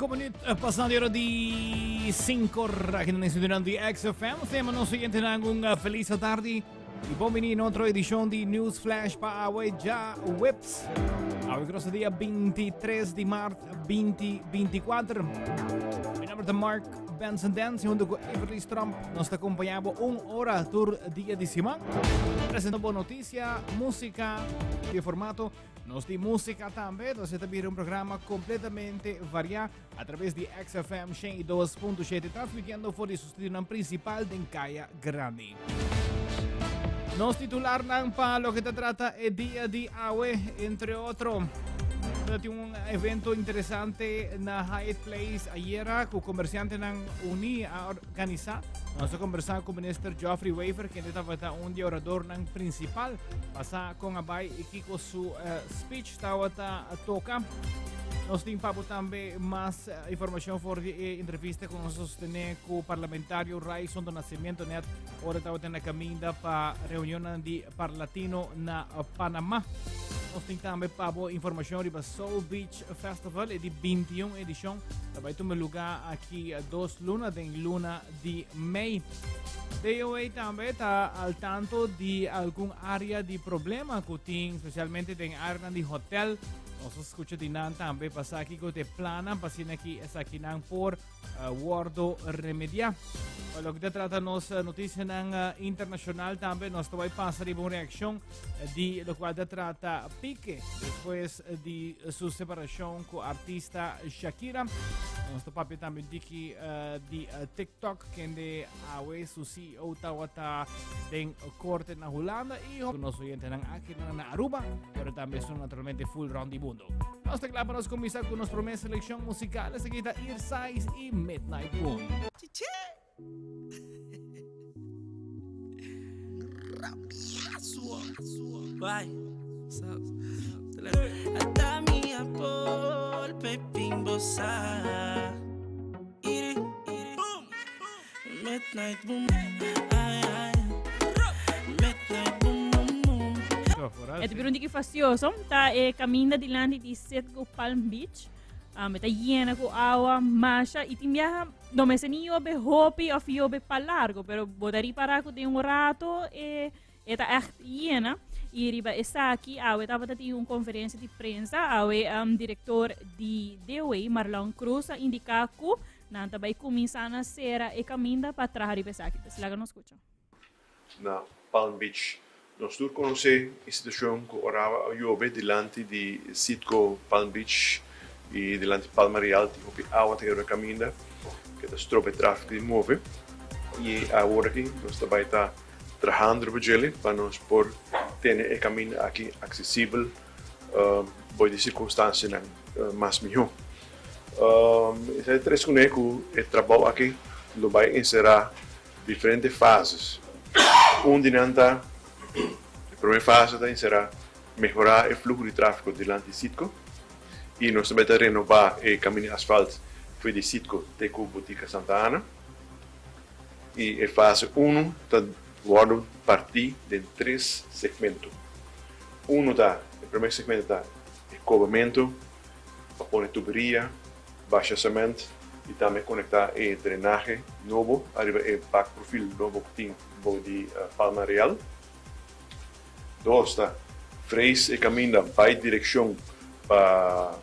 5 minuut pasando ora di 5 aki na sintonía di XFM. Sema nos oyentenan un feliz tardi y bon bini na otro edicion di News Flash pa awe djaweps. Awe grosso dia 23 di maart 2024. Mi nomber ta Mark Benson Dance hunto cu Everly Trump nos ta acompaña bo un ora tur dia di siman. Presentando bo noticia, musica di formato. Nos di música tambe, entonces ta bira un programa completamente variá a través di XFM 102.7, transmitiendo for di su studionan principal den Kaya Grandi. Nos titularnan pa loke ta trata e dia di awe, entre otro, tin un evento interesante na Hyatt Place ayera ku comerciantenan uni a organisa. Nos a conversa ku minister Geoffrey Wever, kende tabata un di oradornan principal. Pasa con a bai y kiko su speech tabata toca. Nos tin pa bo tambe mas informacion for di e entrevista cu nos a sostene cu parlamentario Ryson do Nascimento net ora tabata na caminda pa reunionnan di Parlatino na Panama. Nos tin tambe pa bo informacion riba Soul Beach Festival e di 21 edicion ta bai tuma lugar aki dos luna den luna di mei. DOA tambe ta al tanto di algun area di problema cu tin specialmente den areanan di hotel. Nos a scucha di nan tambe pa sa kico te plannan pa asina ki esakinan por uh, wordo remedia. Pa loke ta trata nos eh, noticianan eh, internacional tambe, nos ta bai pasa riba un reaccion eh, di locual ta trata Pique despues di su separacion cu artista Shakira. Nos ta papia tambe diki uh, di uh, TikTok, kende awe su CEO tawata den korte na Hulanda y nos oyentenan aki na Aruba, pero tambe son naturalmente full round di mundo. Nos ta kla pa nos kuminsá ku nos promé selekshon musikal. Esaki ta Ear Size y Midnight Boom. E ta bira un tiki fastioso. Ta e caminda dilanti di Citgo Palm Beach. Um, e ta yena cu awa, masha y tin biaha no mester ni yobe hopi of yobe pa largo, pero bo ta ripara cu den un rato e e ta echt yena. Y riba esaki awe tabata tin un conferencia di prensa, awe um, director di DOA, Marlon Cruz, a indica cu Nan ta bai kuminsá na sera e kaminda pa traha riba esaki. Pues laga nos skucha. Na Palm Beach. Nos tur konosé e situashon ku ora a yobe dilanti di Citgo Palm Beach i dilanti Palma Real tin hopi awa ta keda riba kaminda ke ta stroba e trafiko di move i awor aki nos ta bai ta trahando riba djele pa nos por tene e kaminda aki aksesibel Boi di sirkunstansianan mas mihó. Esei ta tres kuné ku e trabou aki lo bai enserá diferente fases. Un di nan ta, e promé fase ta enserá mehorá e fluho di tráfiko dilanti Citgo i nos ta bai ta renobá e kaminda asfalt for di Citgo te ku Botica Santa Ana. I e fase unu ta wòrdu partí den tres segmento. Unu ta, e promé segmento ta e kobamentu pa pone tuberia, basha sement i tambe konektá e drenahe nobo ariba e bak profil nobo ku tin bou di Palma Real. Dos ta frees e kaminda bai direkshon pa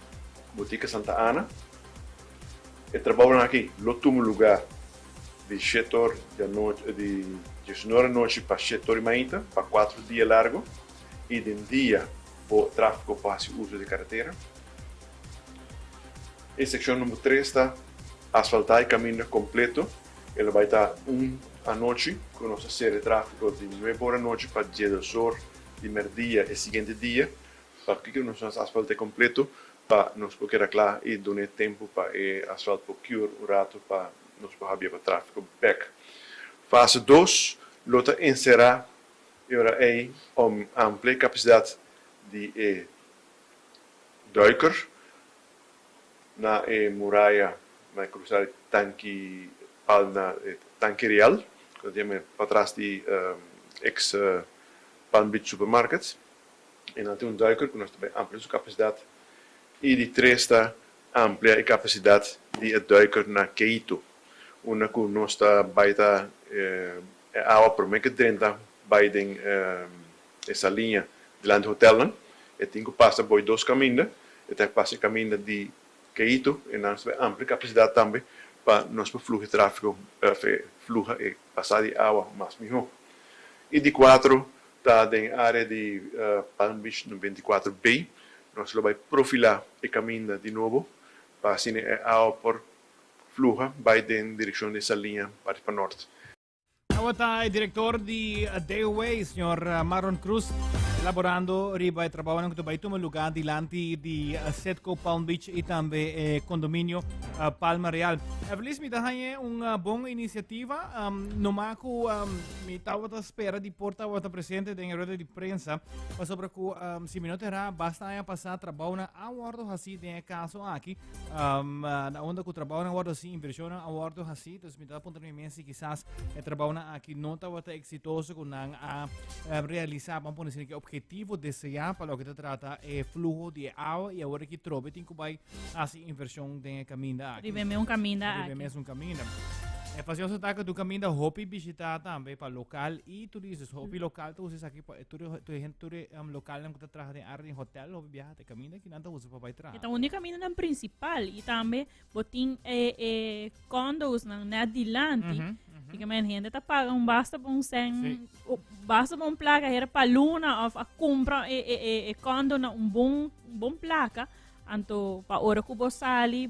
Botica Santa Ana. E trabounan aki lo tuma lugá di shete or di anochi, di diesnuebe anochi pa shete or di mainta pa kuatro dia largo i den dia bo tráfiko por hasi uso di karetera. E sekshon number tres ta asfaltá e kaminda kompleto. E lo bai ta un anochi ku nos ta sera e tráfiko di nuebe or anochi pa diesdos or di mèrdia e siguiente dia. Pakiko nos no hasi asfalt'é kompleto pa nos por keda kla i dun'é tempu pa e asfalt por cure un ratu pa nos por habia pa tráfiko bèk. Fase dos lo ta enserá e ora ei om amplia e kapasidat di e duiker na e muraya na e krusá di Tanki Pal na e Tanki Real ku ta yama patras di eks Palm Beach Supermarket. E nan tin un duiker ku nos ta bai amplia su kapasidat. I di tres ta amplia e kapasidat di e duiker na Keito, unda ku nos ta bai ta e awa promé ku drenta bai den e saliña dilanti hotelnan. E tin ku pasa boi dos kaminda, e ta pasa e kaminda di Keito i nan ta bai amplia kapasidat tambe pa nos por fluha e tráfiko, fluha e pasada di awa mas mihó. I di kuatro ta den área di Palm Beach 94 B. Nos lo bai profilá e kaminda di nobo pa asina e awa por fluha bai den direkshon di Saliña parti pa nort. Tabata e direktor di DOW, señor Marlon Cruz, elaborando riba e trabounan ku ta bai tuma lugá dilanti di Citgo Palm Beach i tambe e kondominio Palma Real. Evelis, mi ta haña un bon inisiativa, noma ku Mi tabata spera di por tabata presente den e rueda di prensa, pasobra ku um, si mi no te erra, basta aña pasá trabounan a wordo hasí den e kaso aki. Um, na unda ku trabounan a wordo hasí, inversionnan a wordo hasí, dus mi ta puntra mi mes si kisas e trabounan aki no tabata eksitoso ku nan a um, realisá, ban pone asina, ke objetivo deseá pa loke ta trata e fluho di e awa i awor aki trobe tin ku bai hasi inversion den e kaminda aki. Riba e mesun kaminda Riba e aki. mesun kaminda. E fasioso ta ku tu kaminda hopi bishitá tambe pa lokal i turistas. Hopi lokal ta usa esaki pa tur e tur e hende tur e um, lokalnan ku ta traha den área di hotel hopi biaha ta e kaminda ki nan ta usa pa bai traha. E ta un di kamindanan prinsipal i tambe bo tin e e condosnan net dilanti. Mhm, mhm. I ke men hende ta paga un basta bon sen, Sí. o basta bon plaka hera pa luna of a kumpra e e e e condo na un bon bon plaka. Anto pa ora ku bo sali,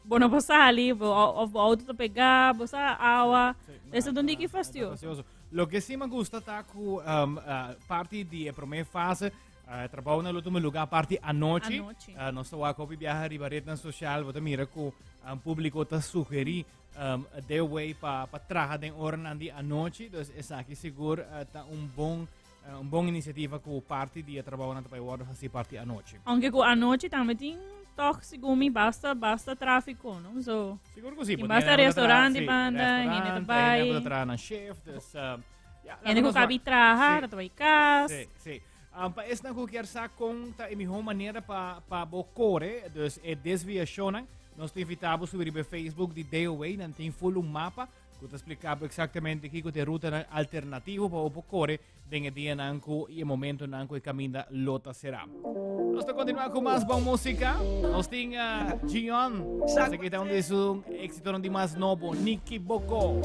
bo no por sali, bo, of bo auto ta pegá, bo sa awa. Eso ta un diki fastioso. Loke sí me gusta ta ku um, uh, parti di e prome fase, uh, trabou na lo tuma lugar parti anochi. Anochi. Nos ta wak hopi biaha riba rednan social, bo ta mira ku um, publico ta sugeri um, de way pa, pa traha den oranan di anochi. Dus esaki sigur ta un bon Un bon inisiativa ku parti di e trabounan ta bai wòrdu hasi parti anochi. Aunke ku anochi tambe tin tòg segun mi basta basta tráfiko, no? So, Sigur ku si. Tin basta restaurant di banda, hende ta bai. Hende ku ta traha nan shift, dus ya. Hende ku kabi traha, ta bai kas. Si, si. Pa esnan ku kier sa kon ta e mihó manera pa pa bo kore, dus e desviashonnan, nos ta invitá bo subi riba e Facebook di DOW, nan tin full un mapa Ku ta splika bo eksaktamente kiko ta e rutanan alternativo pa bo por kore den e dianan ku i e momentonan ku e kaminda lo ta será. Nos ta kontinuá ku mas bon músika. Nos tin uh, Gion. Esaki ta un di su éksitonan di mas nobo, Niki Boko.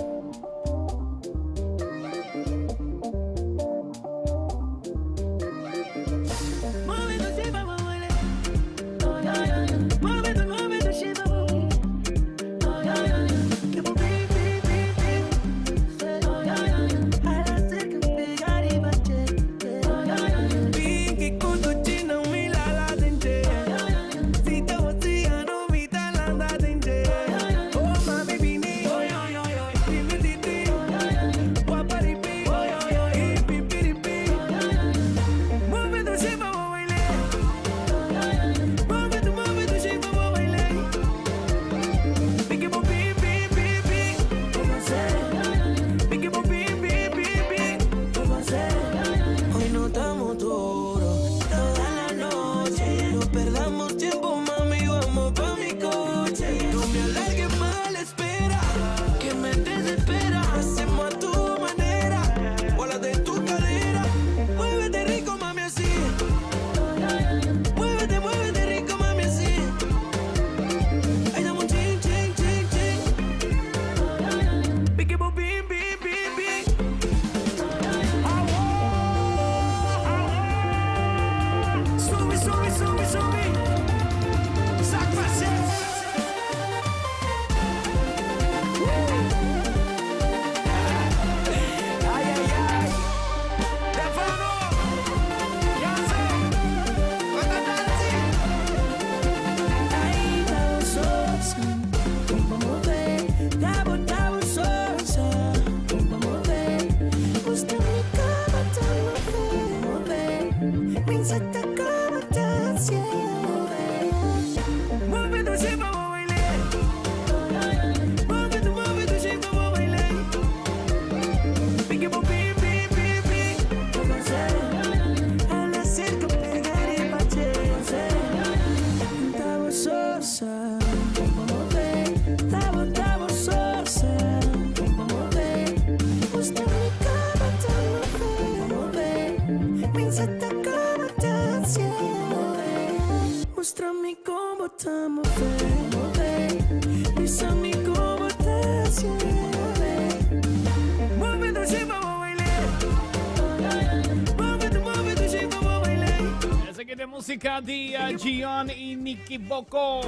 Música di Gion y Nicky Boko.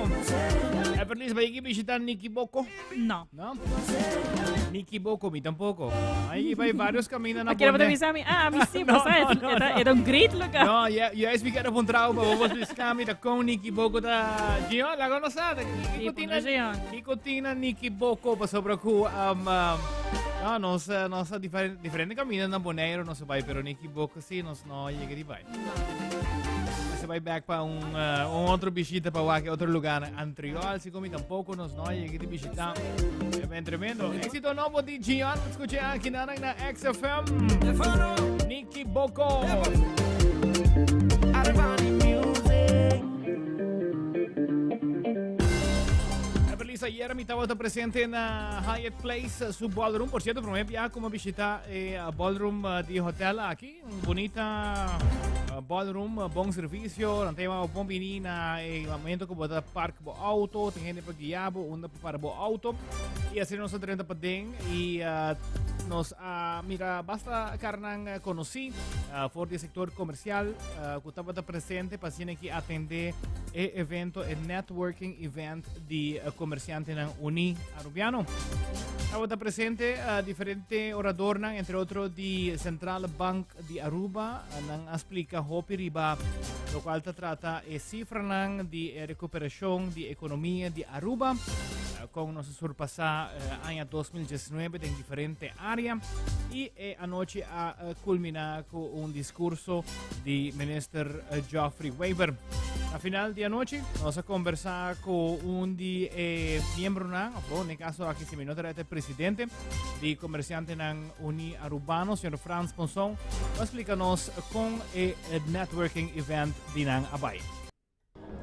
Everlis, vai aqui visitar Nicky Boko? No. No? Nicky Boko, mi tampoco. Ahí vai varios caminos na Aqui era Bonne. bisa mi, ah, mi sí, No, pues, no, no, era, no. era un great lugar. No, ya, ya es mi cara un trauma, vamos buscar mi ta con Nicky Boko ta Gion, la conoce, Sí, Kiko tina, ponga Gion. Kiko tina Nicky Boko pa sobra ku um, um, no, nos, nos diferente, diferente camino na Bonaire nos bai, pero Nicky Boko sí nos no llega di bai. Se bai back pa un, un otro visita pa wak otro lugar Antriol, si komi tampoco nos no llega di visita. Ben tremendo. Éxito nobo di Gion, escucha aquí na na XFM. Nicky Boko. Everlis, ayer mi tabata presente na Hyatt Place, su ballroom. Por cierto, promé biaha como visita eh, ballroom di hotel aki. Un bonita ballroom, bon servicio. Nan tema bon bini na e momento que bo ta park bo auto, tin hende pa guia bo unda pa para bo auto. Y asina nos a drenta paden y nos a mira basta carnan conocí for di sector comercial cu tabata presente pa asina ki atende e evento, e networking event di comerciantenan Uní Arubiano. Tabata presente diferente oradornan, entre otro di Centrale Bank di Aruba. Nan a splica hopi riba locual ta trata e cifranan di e recuperacion di economia di Aruba, con nos a surpasa aña 2019 den diferente area. Y e anochi a culmina cu un discurso di minister Geoffrey Wever. Na final di anochi nos a conversa cu un di e miembronan, of bon, den caso aki si mi no ta rete presidente di comerciantenan Uni Arubano, señor Frans Ponson, a splica nos con e networking event di nan a bay.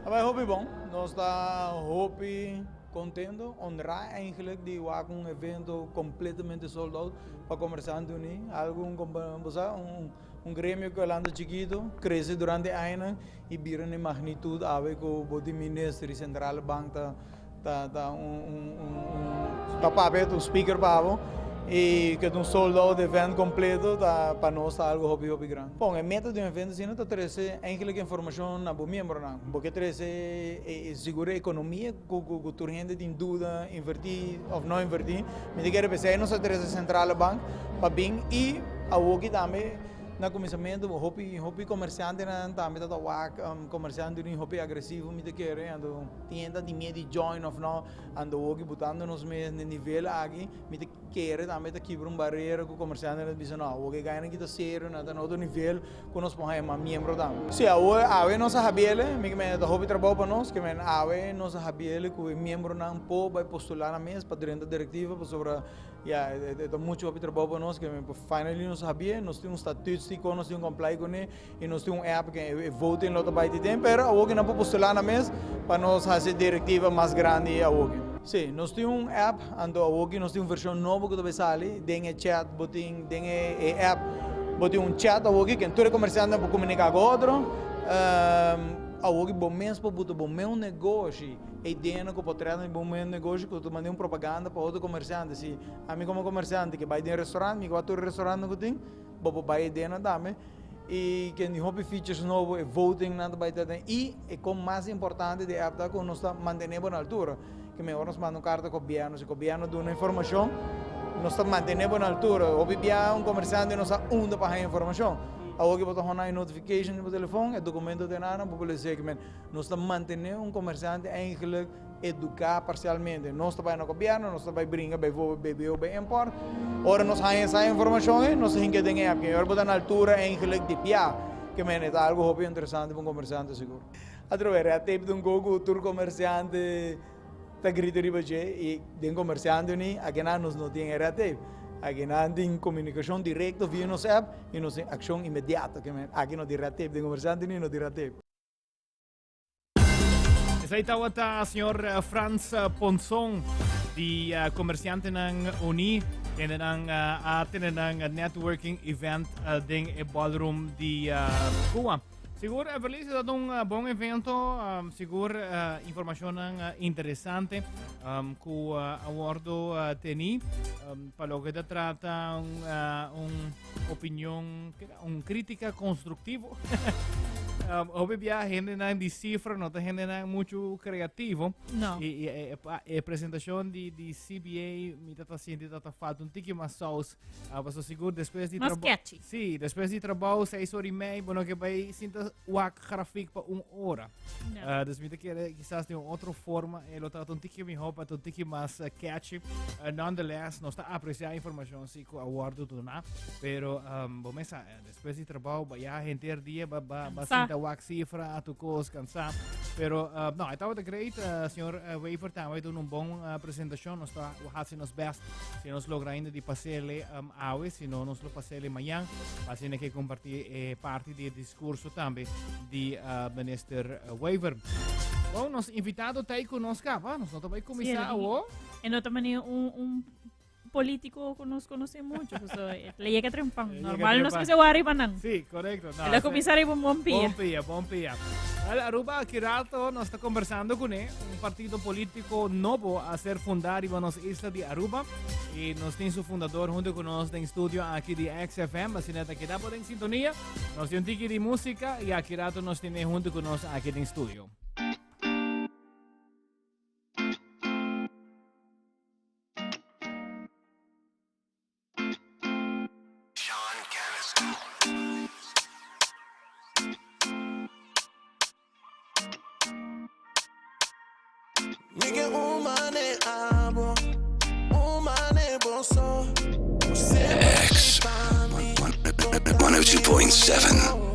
A bay hopi bon. Nos ta hopi contento, honra eigenlijk di wak un evento completamente sold out pa Comerciante Uni. Algo un, bo sa, un, un gremio cu a lanta chikito, crece durante añanan y bira na e magnitud awe cu bo di minister y centrale bank ta Ta ta un un un ta papia ta un speaker pa bo y ke ta un sold out event completo ta pa nos ta algo hopi hopi grandi. Bon e meta di un evento asina ta trece eigenlijk informacion na bo miembronan. Bo ke trece e e sigura economia cu cu cu tur hende tin duda inverti of no inverti. Mi ta kere p'esei nos a trece Centrale Bank pa bin y awoki tambe Na kuminsamentu hopi hopi komersiantenan tambe ta ta wak komersiante hopi agresivo mi ta kere anto tin hende ta tin miedu di join of no anto hopi butando nos mes na e nivel aki mi ta kere tambe ta kibra un barera ku komersiantenan ta bisa no awor e gainan aki ta serio nan ta na otro nivel ku nos por haña mas miembro tambe. Si awor awe nos a habiele mi ke ta hopi trabou pa nos ke men awe nos a habiele ku e miembronan por bai postula nan mes pa drenta direktiva pasobra Ya, e ta mucho hopi trabou pa nos, ke finally nos habié, nos tin un statuut si kon nos tin comply kuné, i nos tin un app ke e voting lo ta bai di den, pero awor ke nan por postulá nan mes pa nos hasi direktiva mas grandi awor ke. Si, nos tin un app, anto awor ke nos tin un vershon nobo ku ta bai sali, den e chat bo tin, den e app bo tin un chat awor ke tur e komersiantenan por komuniká ku otro, awor ke bo mes por buta bo mes un negoshi. E ideanan ku por trae na bo mes negoshi ku ta manda un propaganda pa otro komersiante. Si ami komo komersiante ke bai den restaurant, mi ke wak tur e restaurantnan ku tin, bo por bai e ideanan tambe. I ke tin hopi features nobo, e votingnan ta bai ta den. I e kon mas importante di e app ta ku nos ta mantene bo na altura. Ke mehor nos manda un karta gobièrnu, si gobièrnu duna informashon, nos ta mantene bo na altura. Hopi bia un komersiante no sa unda pa haña informashon. Awor ke bo ta hona e notification riba bo telefon, e dokumento ta nan, bo por lesa ke men. Nos ta mantené un komersiante eigenlijk eduká parsialmente. Nos ta bai na gobièrnu, nos ta bai bringa bijvoorbeeld BBO bij import. Ora nos haña esa informashon ei, nos ta hinka den e app. Ora bo ta na altura eigenlijk di bia, ke men e ta algu hopi interesante pa un komersiante sigur. Atrobe red tape ta un ko ku tur komersiante ta grita riba dje i den komersiante ni akinan nos no tin e red tape. Akinan tin komunikashon direkto via nos app i nos tin akshon inmediato. Ke men aki no tin red tape, den komersiante ni no tin red tape. Esai tawata señor Frans Ponson di Comerciantenan Uní kendenan a tene nan networking event den e ballroom di Cuba. Sigur Everlis ta un bon evento, sigur informacionnan interesante cu a wordo teni pa loke ta trata un opinion, un critica constructivo. Um, hopi bia hendenan di cifra no ta hendenan mucho creativo. No. Y, y, e, e, e presentacion di, di CBA mi ta ta sinti ta ta falta un tiki mas saus. Ah, paso sigur despues di Mas trabou. catchy. Sí, despues di trabou seis ora y mei, bo no ke bai sinta wak grafiek pa un ora. No. Uh, dus mi ta kere quizás di un otro forma e lo trata un tiki mihor pa un tiki mas eh, catchy. Uh, nonetheless, nos ta aprecia informacion si ku a wordo duna, pero um, bo mesa eh, despues di trabou ba ya henter dia ba ba ba Cansá. sinta wak cifra a tu kos cansá. Pero uh, no, e tabata great, uh, señor uh, Wever tambe duna un bon uh, presentacion, nos ta hasi nos best si nos logra ainda di pasele um, awe, si no nos lo pasele mañan, asina ke comparti eh, parti di e discurso tambe di uh, minister Wever. Bon, nos invitado ta ahí con nos capa, nos no ta bai comenzar Sí, awo. E no ta manera un, un político que nos conoce mucho. So, le llega trempan. Le llega Normal nos trempan. que se wari panan. Sí, correcto. No, El a cuminsa riba un bon pia. Bon pia, bon pia. Wel, Aruba aki rato nos ta conversando con un partido político nobo a ser fundado riba nos isla di Aruba. Y nos tin su fundador hunto con nos den studio aki di XFM. Asina ta keda por en sintonía. Nos tin un tiki di música y aki rato nos tiene hunto con nos aki den studio. X 102.7.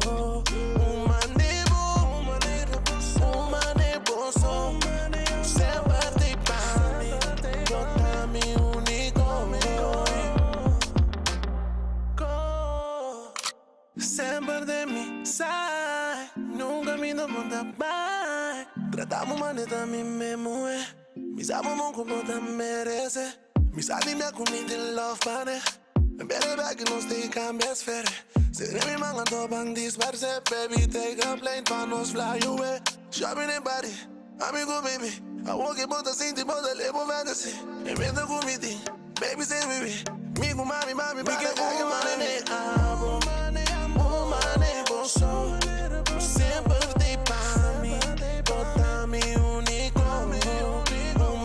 Semper de mi side, nunca mi no monta bai. Tratamos maneta mi me mueve. Mi sabo mon como te merece. Mi sabi me comí de love pane. Bere back no stay cambia esfere. Seré mi manga to bang disperse. Baby take a plane pa nos fly away. Shopping in body, amigo baby. I walk it bota sinti bota levo fantasy. Inventa con mi thing, baby say baby. Mi con mami mami mi que un mane amo. Un mane boso. Sempre te pa mi. Bota mi único. Un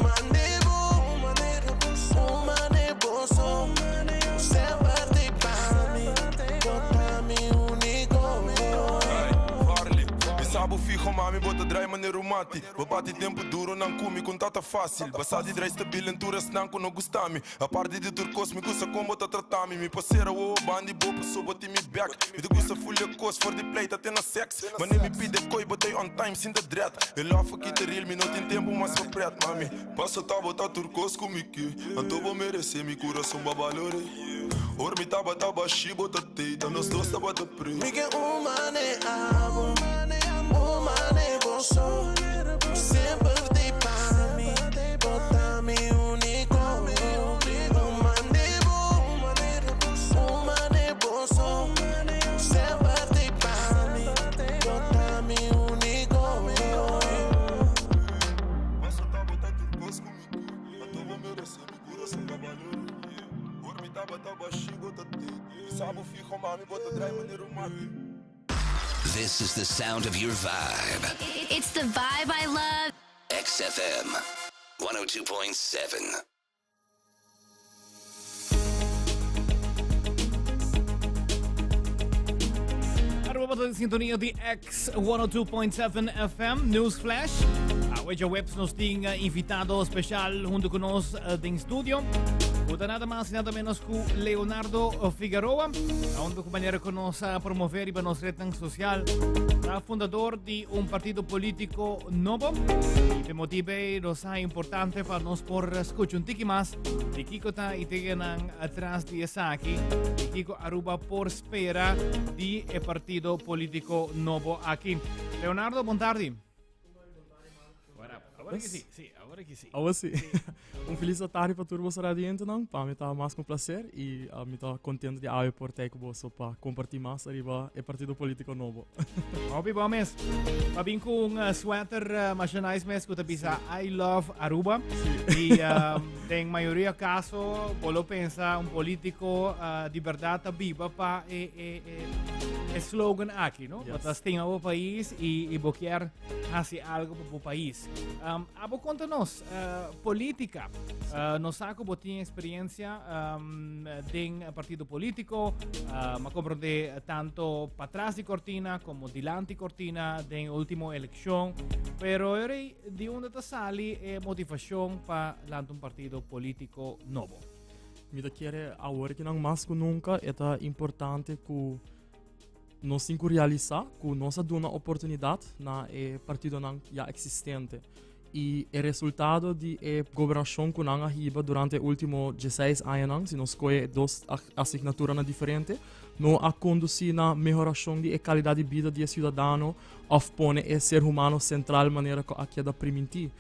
mane bo, un mane boso. Sempre te pa mi. Bota mi único. Farley, mi sabo fijo mami bota drai maneiro mati. Bo bate tempo duro nan kumi com tata fácil. Basa di drai stabil en turas nan ku no gustami. A parte de turcos mi gusta como ta tratami. Mi parceira o bandi bo paso boti mi back. Mi te gusta fulha cos for di play ta tena sex. Mane mi pide koi botei on time sin de dread. E love aqui te real mi no tem tempo mas pa pret mami. Paso ta bota turcos ku mi ki. Anto bo merece mi coração ba valore. Or mi taba taba shi bota teita nos dos taba te pre. Mi que un mane amo, un mane boso. Sempre te pa mi, bota mi único. Un mane bo, un mane boso. Sempre te pa mi, bota mi único. Paso ta bota turcos ku mi ki. Anto bo merece mi coração ba valore. Or mi taba taba shi bota teita. Mi sabo fijo mami bota drai maneiro mati. This is the sound of your vibe. It's the vibe I love. XFM 102.7. Aruba pa sintonia di X 102.7 FM News Flash. Awe djaweps nos tin eh, invitado special hunto cu nos eh, den studio. Uta nada mas y nada menos cu Leonardo Figueroa. Hunto cu manera cu nos a promove riba nos rednan social. Ta fundador di un partido politico nobo. Y pe motibe nos a importante pa nos por scucha un tiki mas di kico ta ideanan atras di esaki. Di kico Aruba por spera di e partido politico nobo aki. Leonardo, bon tardi. Awor ki si, si, awor ki si. Awor si. Un felis tardi pa tur boso radientenan. Pa mi ta mas ku un placer i uh, mi ta contento di awe por tei ku boso pa comparti mas ariba e partido politico nobo. Hopi bon mes. Pa bin ku un uh, sweater uh, masha nice mes ku ta bisa I love Aruba. Sí. I um, den mayoria caso, bo lo pensa un politico uh, di berdad ta biba pa e, e, e. E slogan aki, no? Yes. Bo stima bo pais y, y bo kier haci algo pa bo pais. Um, abo conta nos, uh, politica. Uh, nos sa cu bo tin experiencia um, den partido politico. Uh, m'a comprende tanto patras di cortina como dilanti cortina den ultimo eleccion. Pero eri, di unda ta sali e motivacion pa lanta un partido politico nobo? Mi ta kere awor ki nan mas ku nunka e ta importante ku nos tin ku realisá ku nos a duna oportunidat na e partidonan ya eksistente. I e resultado di e gobernashon ku nan a hiba durante e último dieseis añanan, si nos kohe e dos asignaturanan diferente, no a kondusí na mehorashon di e kalidat di bida di e siudadano òf pone e ser humano sentral manera ku a keda primintí.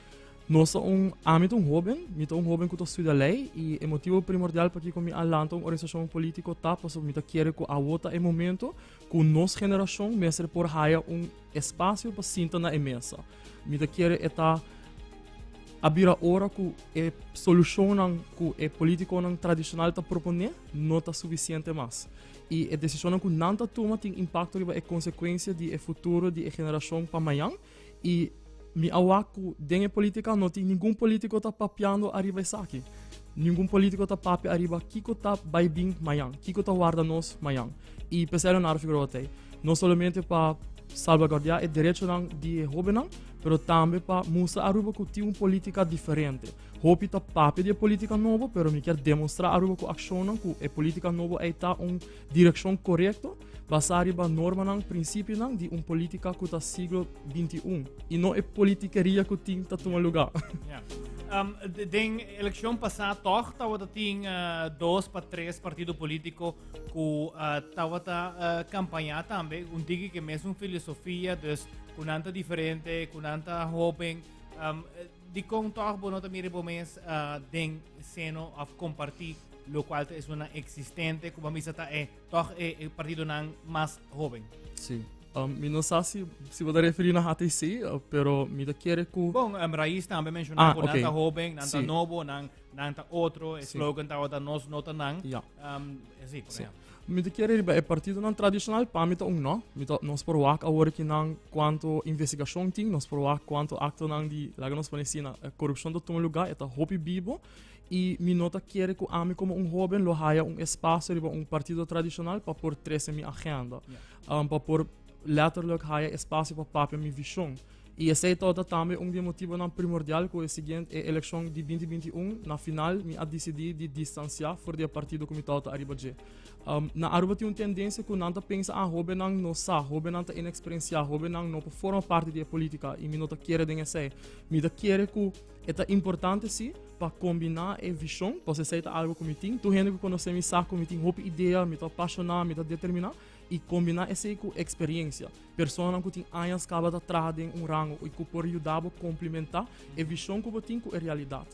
Nos ta un, ami ta un hoben, mi ta un hoben ku ta studia lei i e motibu primordial pakiko mi a lanta un organisashon polítiko ta pasobra mi ta kere ku awo ta e momento ku nos generashon mester por haya un espasio pa sinta na e mesa. Mi ta kere e ta a bira ora ku e solushonnan ku e polítikonan tradishonal ta proponé no ta sufisiente mas. I e desishonnan ku nan ta tuma tin impakto riba e konsekuensia di e futuro di e generashon pa mañan. I mi a wak ku den e politika no tin ningun politiko ta papiando ariba esaki. Ningun politiko ta papia ariba kiko ta bai bin mañan, kiko ta warda nos mañan. I p'esei Leonardo Figueroa ta ei. No solamente pa salvaguardiá e derechonan di e hóbennan, pero tambe pa mustra Aruba ku tin un politika diferente. Hopi ta papia di e politika nobo, pero mi kier demostrá Aruba ku akshonnan ku e politika nobo ei ta un direkshon korekto. Basá riba normanan, prinsipionan di un polítika ku ta siglo 21 i no e politikeria ku tin ta tuma lugá. Ja. Um, den elekshon pasá tòg tabata tin uh, dos pa tres partido polítiko ku uh, tabata uh, kampañá tambe, un tiki ke mesun filosofia, dus ku nan ta diferente, ku nan ta hoben. Um, Dikon tòg bo no ta mira bo mes den seno òf kompartí lokual ta esunnan eksistente ku bo a misa ta e tòg e e partidonan mas hóben? Sí. Um, mi no sa si, si bo ta referí na HTC, pero mi ta kere ku... Bon, um, Raiz tambe menshoná ah, ku nan ta hóben, nan ta nobo, nan, nan ta otro, e slogan tabata nos no ta nan. Ja. Um, sí, por Sí. ejemplo. Mi ta kere riba e partidonan tradicional, pa mi ta un no. Mi ta, nos por wak awor ki nan cuanto investigacion tin, nos por wak cuanto actonan di, laga nos pone asina, eh, corrupcion ta tuma lugar, e ta hopi bibo. Y mi no ta kere cu ami como un hoben lo haya un espacio riba un partido tradicional pa por trece mi agenda. Um, pa por letterlijk haya espacio pa papia mi vision. Y esey tabata tambe un di e motibonan primordial cu e siguiente e eleccion di binti binti un, na final mi a dicidi di distancia for di e partido cu mi tabata ariba dje. Um, na Aruba tin un tendencia cu nan ta pensa, ah, hobennan no sa, hobennan ta inexperiencia, hobennan no por forma parti di e politica y mi no ta kere den esey. Mi ta kere cu e ta importante si pa combina e vision, pasobra esey ta algo cu mi tin. Tur hende cu conoce mi sa cu mi tin hopi idea, mi ta apasiona, mi ta determina y combina esey cu experiencia. Personanan ku tin añas kaba ta traha den un rango i ku por yuda bo komplimentá e vishon ku bo tin ku e realidat.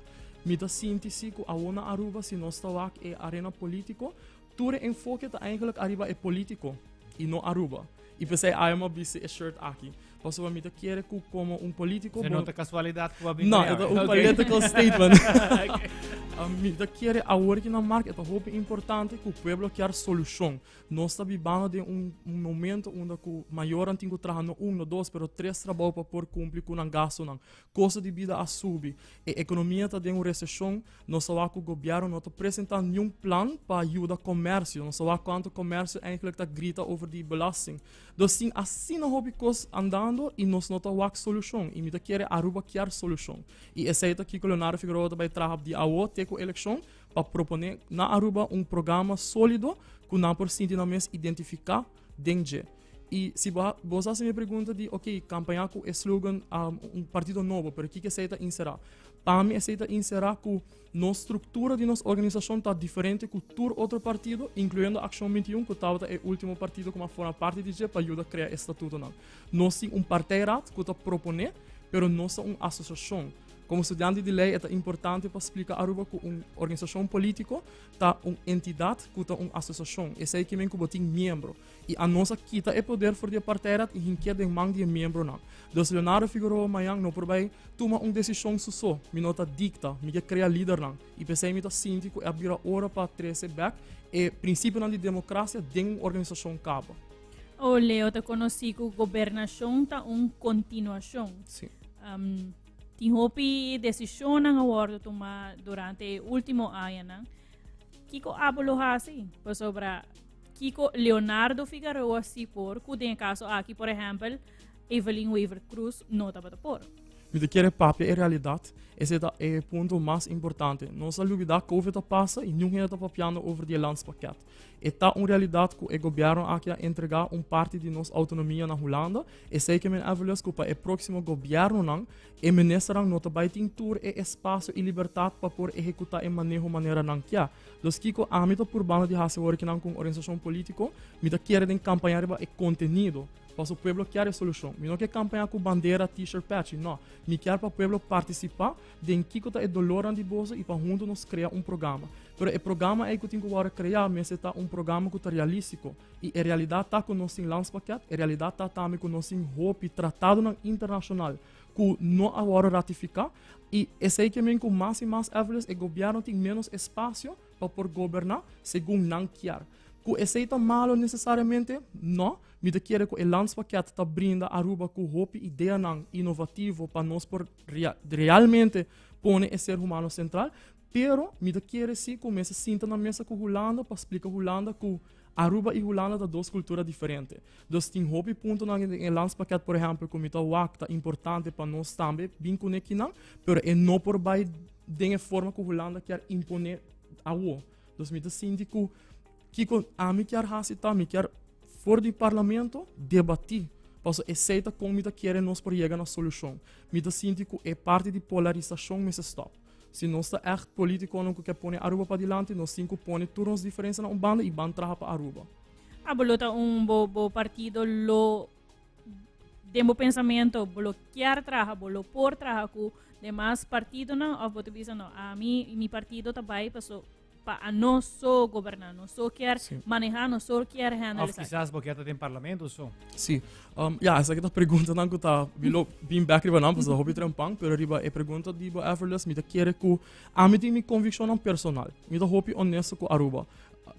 Mi ta sinti si ku awor na Aruba si nos ta wak e arena polítiko, tur e enfoke ta eigenlijk ariba e polítiko i no Aruba. I p'esei ayo mi a bisti e shirt aki. Pasobra mi ta kere ku komo un polítiko bo. No ta kasualidat ku bo a bin No, e ta un political statement. Mi ta kere awor ki na mark e ta hopi importante ku pueblo kier solushon. Nos ta bibando den un momento unda ku mayornan tin ku traha no un, no dos, pero tres trabou pa por kumpli ku nan gastunan. Kosto di bida a subi, e ekonomia ta den un reseshon, nos ta wak ku gobièrnu no ta presentá niun plan pa yuda komersio, nos ta wak kuantu komersio eigentlik ta grita over di belasting. Dus tin asina hopi kos andando i nos no ta wak solushon i mi ta kere Aruba kier solushon. I esei ta kiko Leonardo Figueroa ta bai traha di awo te ku elekshon pa proponé na Aruba un programa sólido ku nan por sinti nan mes identifiká den dje. I si bo bo hasi mi e pregunta di ok, kampañá ku e slogan un partido nobo, pero kiko esei ta inserá? Pa mi esei ta inserá ku nos struktura di nos organisashon ta diferente ku tur otro partido, inkluyendo Akshon 21 ku tabata e último partido ku mi a forma parti di dje pa yuda krea e statutonan. Nos tin un partijraad ku ta proponé, pero nos ta un asosiashon. Komo studiante di lei e ta importante pa splika Aruba ku un organisashon polítiko ta un entidat ku ta un asosiashon. Esei ke men ku bo tin miembro. I anos a kita e poder for di e partijraad i hinkia den man di e miembronan. Dus Leonardo Figueroa mañan no por bai tuma un desishon su so. Mi no ta dikta, mi ke krea lidernan. I p'esei mi ta sinti ku e a bira ora pa trese bèk e prinsipionan di demokrasia den un organisashon kaba. O Leo ta konosí ku gobernashon ta un kontinuashon. Sí. Um, tin hopi desishonnan a wòrdu tumá durante e último añanan. Kiko abo lo hasi? Pasobra kiko Leonardo Figaroa si por, ku den e kaso aki, por ehèmpel, Evelyn Wever Croes no tabata por. Mi ta kere papia e realidad. Ese ta e punto mas importante. Nos a lubida Covid a pasa y niun hende ta papiando over di e landspakket. E ta un realidad cu e gobierno aki a entrega un parti di nos autonomia na Hulanda. Esey ke men Evelus cu pa e proximo gobiernonan e ministernan no ta bay tin tur e espacio y libertad pa por ehecuta e maneho manera nan kia. Dus kico ami ta purbando di haci awor kinan cu un organisacion politico, mi ta kere den campaña riba e contenido. Paso pueblo kier e solucion. Mi no ke campaña cu bandera, t-shirt, pechi, no. Mi kier pa pueblo participa den kico ta e dolornan di boso y pa hunto nos crea un programa. Pero e programa ey cu tin cu worde crea mester ta un programa cu ta realistico. Y e realidad ta cu nos tin landspakket, e realidad ta tambe cu nos tin hopi tratadonan internacional cu no a worde ratifica. Y esey ke men cu mas y mas evidence e gobierno tin menos espacio pa por goberna segun nan kier. Cu esey ta malo necesariamente? No. Mi ta kere ku e landspakket ta brinda Aruba ku hopi ideanan inovativo pa nos por realmente pone e ser humano sentral, pero mi ta kere si ku mester sinta na mesa ku Hulanda pa splika Hulanda ku Aruba i Hulanda ta dos kultura diferente. Dus tin hopi puntonan den e landspakket por ehèmpel ku mi ta wak ta importante pa nos tambe bin kuné kinan, pero e no por bai den e forma ku Hulanda kier imponé awo. Dus mi ta sinti ku kiko ami kier hasi ta mi kier For di parlamento debatí, pasobra esei ta kon mi ta kere nos por yega na solushon. Mi ta sinti ku e parti di polarisashon mester stòp. Si nos ta ègt polítikonan ku ke pone Aruba padilanti, nos tin ku pone tur nos diferensianan un banda i ban traha pa Aruba. Abo lo ta un bo bo partido lo den bo pensamento bo lo kier traha, bo lo por traha ku demas partidonan òf bo ta bisa no ami mi partido ta bai paso pa a nos so goberná, nos so kier Sí. maneha, nos so kier handle Of esaki. kisas bo kier ta den parlamento so. Sí. Um, ja, esaki ta preguntanan ku ta mi lo bin back riba nan, pasobra hopi trempan, pero riba e pregunta di bo Everless, mi ta kere ku ami tin mi konvikshonnan personal. Mi ta hopi honesto ku Aruba.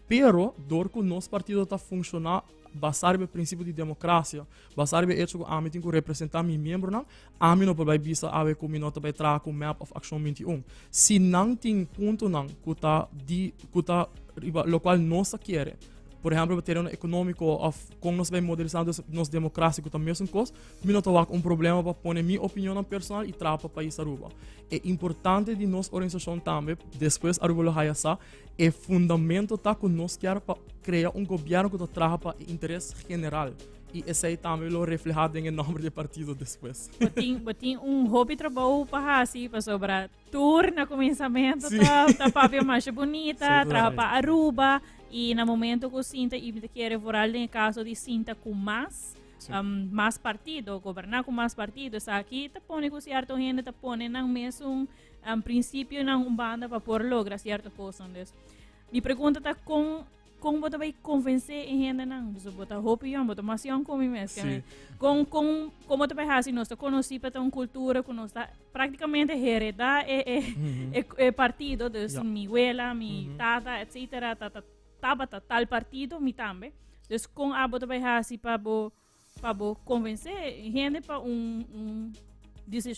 Pero, dor ku nos partido ta funshoná basá riba e prinsipio di demokrasia, basá riba e echo ku ami tin ku representá mi miembronan, Ami no por bai bisa awe ku mi no ta bai traha ku mep òf Akshon 21. Si nan tin puntonan ku ta di ku ta riba lokual nos ta kere, por ehèmpel riba tereno ekonómiko òf kon nos bai modernisá nos nos demokrasia ku ta mesun kos, mi no ta wak un problema pa pone mi opinionnan personal i traha pa pais Aruba. E importante di nos organisashon tambe, despues Aruba lo haya sa, e fundamento ta ku nos kier pa krea un gobièrnu ku ta traha pa e interes general. I esei tambe lo reflehá den e nòmber di e partido despues. Bo tin, bo tin un hopi trabou pa hasi pasobra tur na kuminsamentu Sí. ta, ta papia masha bunita, Sí, traha claro. pa Aruba i na momento ku sinta i mi ta kere vooral den e kaso di sinta ku mas Sí. um, mas partido, goberná ku mas partido, esaki ta pone ku sierto hende ta pone nan mesun um, prinsipionan un banda pa por logra sierto kosnan. Dus mi pregunta ta kon Kon bo ta bai konvensé e hendenan? Pasobra bo ta hopi yòn, bo ta mas yòn ku mi mes. Sí. Kon, kon, kon bo ta bai hasi? Nos ta konosí pa ta un kultura ku nos ta práktikamente heredá e, e, e, e partido. Dus Ja. mi wela, mi tata, etcétera, ta, ta, tabata tal partido, mi tambe. Dus kon abo ta bai hasi pa bo Pa bo konvensé hende pa un, un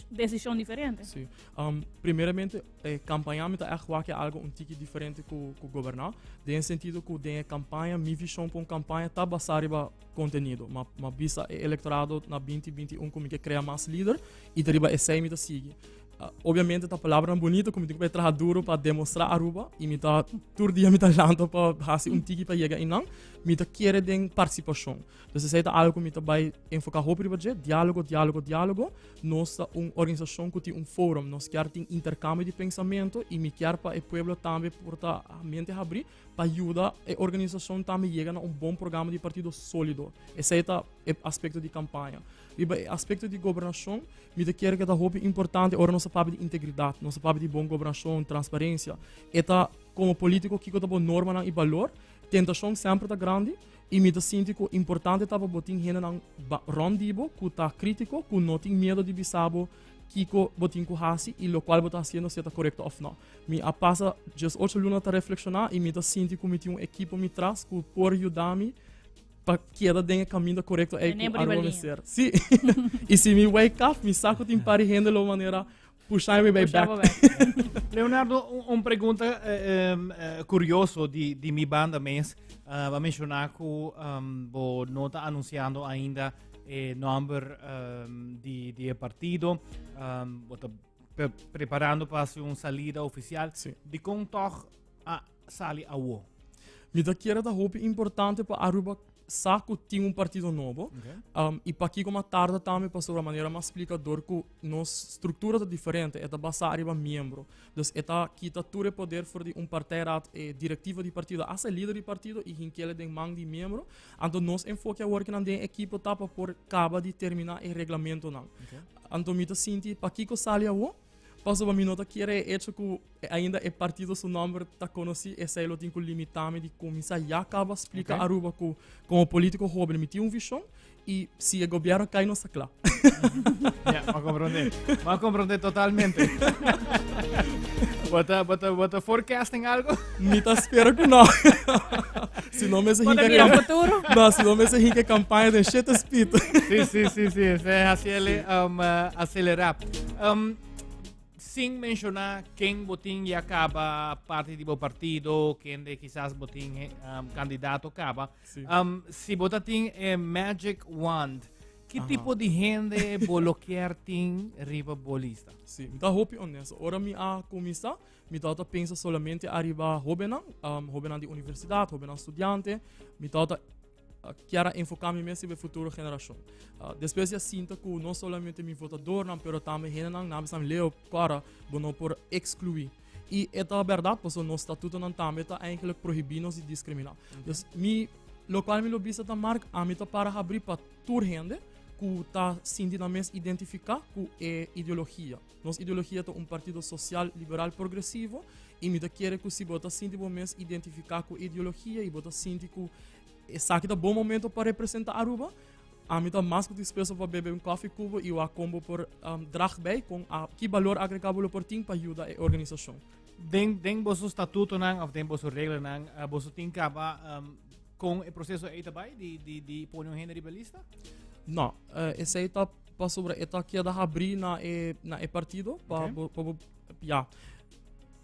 desishon diferente. Sí. Um, primeramente, e kampaña mi ta echt wak algo un tiki diferente ku, ku goberná. Den sentido ku den e kampaña, mi vishon pa un kampaña ta basá riba kontenido. Ma, ma bisa e elektorado na 2021 ku mi ke krea mas lider i ta riba esei mi ta sigui. Uh, obviamente ta palabranan bonito ku mi tin ku bai traha duro pa demostrá Aruba i mi ta tur dia mi ta lanta pa hasi un tiki pa yega einan. Mi ta kere den partisipashon. Dus esei ta algo ku mi ta bai enfoká hopi riba dje, diálogo, diálogo, diálogo. Nos ta un organisashon ku tin un forum, nos kier tin interkambio di pensamentu i mi kier pa e pueblo tambe por ta mente habrí pa yuda e organisashon tambe yega na un bon programa di partido sólido. Esei ta e aspekto di kampaña. Riba e aspekto di gobernashon, mi ta kere ku ta hopi importante ora nos ta papia di integridat, nos ta papia di bon gobernashon, transparensia. E ta komo polítiko kiko ta bo normanan i balor. Tentashon semper ta grandi. I mi ta sinti ku importante ta pa bo tin hendenan rònt di bo ku ta krítiko, ku no tin miedu di bisa bo kiko bo tin ku hasi i lokual bo ta hasiendo si e ta korekto òf nò. Mi a pasa diesocho luna ta reflekshoná i mi ta sinti ku mi tin un ekipo mi tras ku por yuda mi. Pa keda den e caminda corecto ei cu Aruba mester. Sí. y si mi wake up, mi sa cu tin par di hende lo manera pusha mi bay back. Leonardo, un pregunta curioso di mi banda mes. Bo a menciona cu bo no ta anunciando ainda e nomber di e partido. Bo ta preparando pa haci un salida oficial. Sí. Dicon toch a sali awo? Mi ta kere ta hopi importante pa Aruba sa ku tin un partido nobo. I pakiko ma tarda tambe pasobra manera m'a splika dor ku nos struktura ta diferente, e ta basá ariba miembro. Dus e ta kita tur e poder for di un partijraad, e direktiva di partido, asta e lider di partido i hinkele den man di miembro. Anto nos enfoke awor kinan den e ekipo ta pa por kaba di terminá e reglamentonan. Anto mi ta sinti pakiko sali awo? Pasobra mi no ta kere e hecho ku ainda e partido su nomber ta konosí, esei lo tin ku limitá mi di kuminsá ya kaba splika Aruba ku komo polítiko hóben mi tin un vishon i si e gobièrnu kai nos ta kla. Ya, m'a komprondé. M'a komprondé totalmente. Bo ta, bo ta, bo ta forecasting algo? Mi ta spera ku no. Si no mester Bo ta hinka mira kamp- futuro? No, si no mester hinka kampaña den shete speed. Sí, sí, sí, sí. Esei hasi el acelerá. Sin menciona ken bo tin ya caba parti di bo partido, ken de quizás bo tin candidato caba. Si bo ta tin e magic wand, ki tipo di hende bo lo kier tin riba bo lista? Sí, mi ta hopi honesto. Ora mi a cuminsa, mi tabata pensa solamente ariba hobennan, hobennan di universidad, hobennan studiante. Mi tabata kier a enfoká mi mes riba e futuro generashon. Despues di a sinta ku no solamente mi votadornan, pero tambe hendenan, nan a bisa mi, Leo, kòrda, bo no por ekskluí. I e ta bèrdat, pasobra nos statutonan tambe ta eigenlijk prohibí nos di diskriminá. Dus mi, lokual mi lo bisa ta Mark, ami ta para habrí pa tur hende ku ta sinti nan mes identifiká ku e ideologia. Nos ideologia ta un partido sosial liberal progresivo i mi ta kere ku si bo ta sinti bo mes identifiká ku e ideologia i bo ta sinti ku esaki ta bon momento pa representa Aruba, ami ta mas ku dispuesto pa bebe un koffie ku bo i wak kon bo por drag bij kon a ki balor agregá bo lo por tin pa yuda e organisashon. Den boso statutonan of den boso reglanan boso tin kaba kon e proseso ei ta bai di pone un hende riba e lista? No, esei ta pasobra e ta keda habrí na e na e partido pa bo pa bo ya.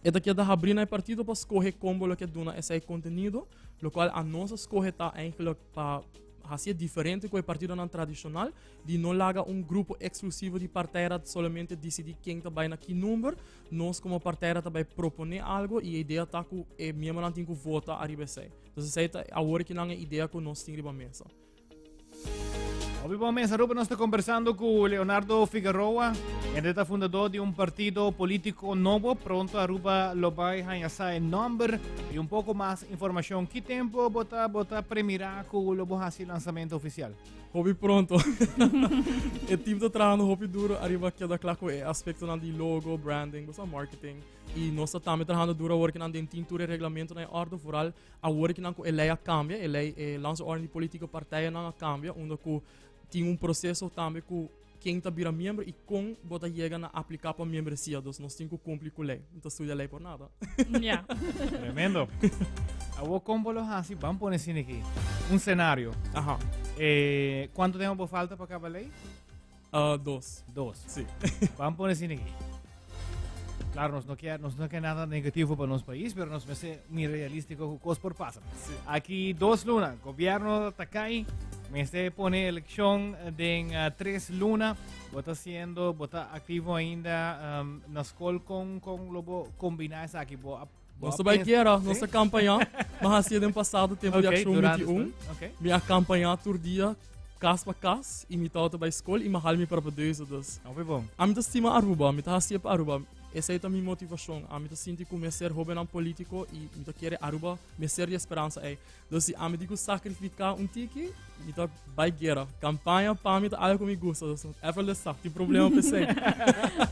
E ta keda habrí na e partido pa skohe kon bo lo ke duna esei kontenido, lokual a nos a skohe ta eigenlijk pa hasi e diferente ku e partidonan tradishonal, di no laga un grupo eksklusivo di partijraad solamente disidí ken ta bai na ki number. Nos komo partijraad ta bai proponé algo i e idea ta ku e miembronan tin ku vota ariba esei. Entonces esei ta awor kinan e idea ku nos tin riba mesa. Hopi bon mes Aruba, nos ta conversando cu Leonardo Figueroa, ende ta fundador di un partido politico nobo. Pronto Aruba lo bay haña sa e nomber y un poco mas informacion. Ki tempo bo ta, bo ta premira cu lo bo haci lanzamento oficial? Hopi pronto. E team ta trahando hopi duro ariba keda kla cu e aspectonan di logo, branding, bo sa marketing. Y nos ta tambe trahando duro awor kinan den tin tur e reglamentonan in orde, vooral Awor kinan ku e lei a kambia, e lei e landsorde di politike partijennan a kambia, unda ku tin un proseso tambe ku ken ta bira miembro i kon bo ta yega na apliká pa miembresia. Dus nos tin ku kumpli ku lei. No ta studia lei por nada. Ja. Tremendo. Awor kon bo lo hasi? Ban pone asina aki. Un senario. Aha. Eh, kuantu tempo bo falta pa kaba lei? Dos. Dos. Sí. Ban pone asina aki. Claro, nos no kier, nos no kier nada negativo pa nos pais, pero nos mester mira realístico cu cos por pasa. Sí. Aki dos luna, gobierno ta cai, mester pone eleccion den tres luna. Bo ta haciendo, bo ta activo ainda na school con lo bo combina esaki? Bo a, bo Nos a ta bai pens- guera, nos Sí? ta campaña. Ma hasi den pasado tempo di Ok, Acción durante 21. school. Ok. Mi a campaña tur dia, cas pa cas, y mi tawata bai school y mi a hal mi propedeuse, dus. Hopi bon. Ami ta stima Aruba, mi ta hacié pa Aruba. Esey ta mi motivacion. Ami ta sinti cu mester hobennan politico y mi ta kere Aruba mester di e speransa ey. Dus si ami tin cu sacrifica un tiki, mi ta bai guera. Campaña pa mi ta algo cu mi gusta, dus effortless sa, tin problema pa esey.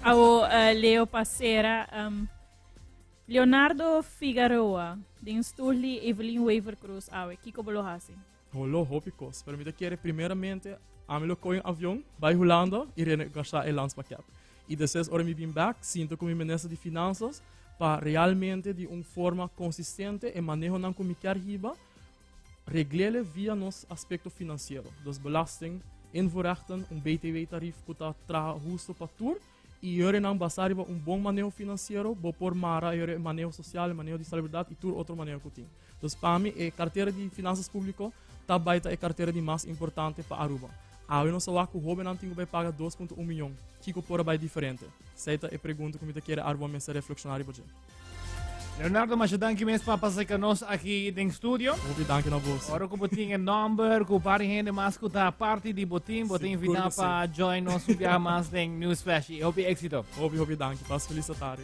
Awo Leo pa cera, Leonardo Figaroa den stoel di Evelyn Wever-Croes awe, kico bo lo haci? Holo hopi kos, pero mi ta kere primeramente ami lo kohe un avion bai Hulanda i renegosha e landspakket. I despues ora mi bin bek sinta ku mi minister di finansas pa realmente di un forma konsistente e manehonan ku mi kier hiba. reglele via nos aspecto financiero. Dus belasting, invoerrechten, un BTW-tarief ku ta traha husto pa tur i yore nan basá riba un bon maneho financiero bo por mara yore e maneho social, e maneho di salubridad i tur otro maneho ku tin. Dus pa mi e cartera di finanzas publico ta bai ta e cartera di mas importante pa Aruba. Awe nos a wak ku hobennan tin ku bai paga 2.1 miyon. Kiko por a bai diferente? Esei ta e pregunta ku mi ta kere Aruba mester reflekshoná riba dje. Leonardo, masha danki mes pa pasa ku nos aki den studio. Hopi danki na boso. Ora ku bo tin e number, ku par hende mas ku ta parti di bo team, bo ta Sigur invita ku si. pa join nos un biaha mas den News Flash. I hopi éxito. Hopi, hopi danki. Pas felis tardi.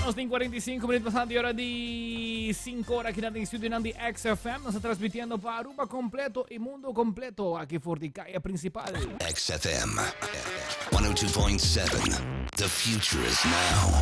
Nos tin 45 minuut pasando di ora di 5 ora aki den studio nan di XFM. Nos ta transmitiendo pa Aruba completo y mundo completo aki for di Caya Principal. XFM 102.7. The future is now.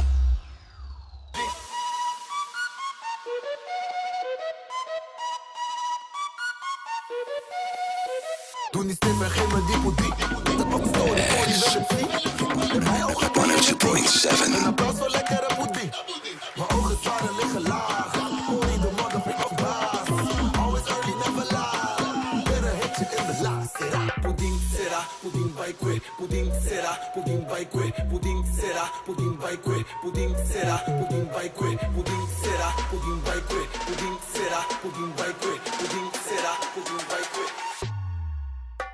Puding sera, puding bai kue, puding sera, puding bai kue, puding sera, puding bai kue, puding sera, puding bai kue, puding sera, puding bai kue, puding sera, puding bai kue.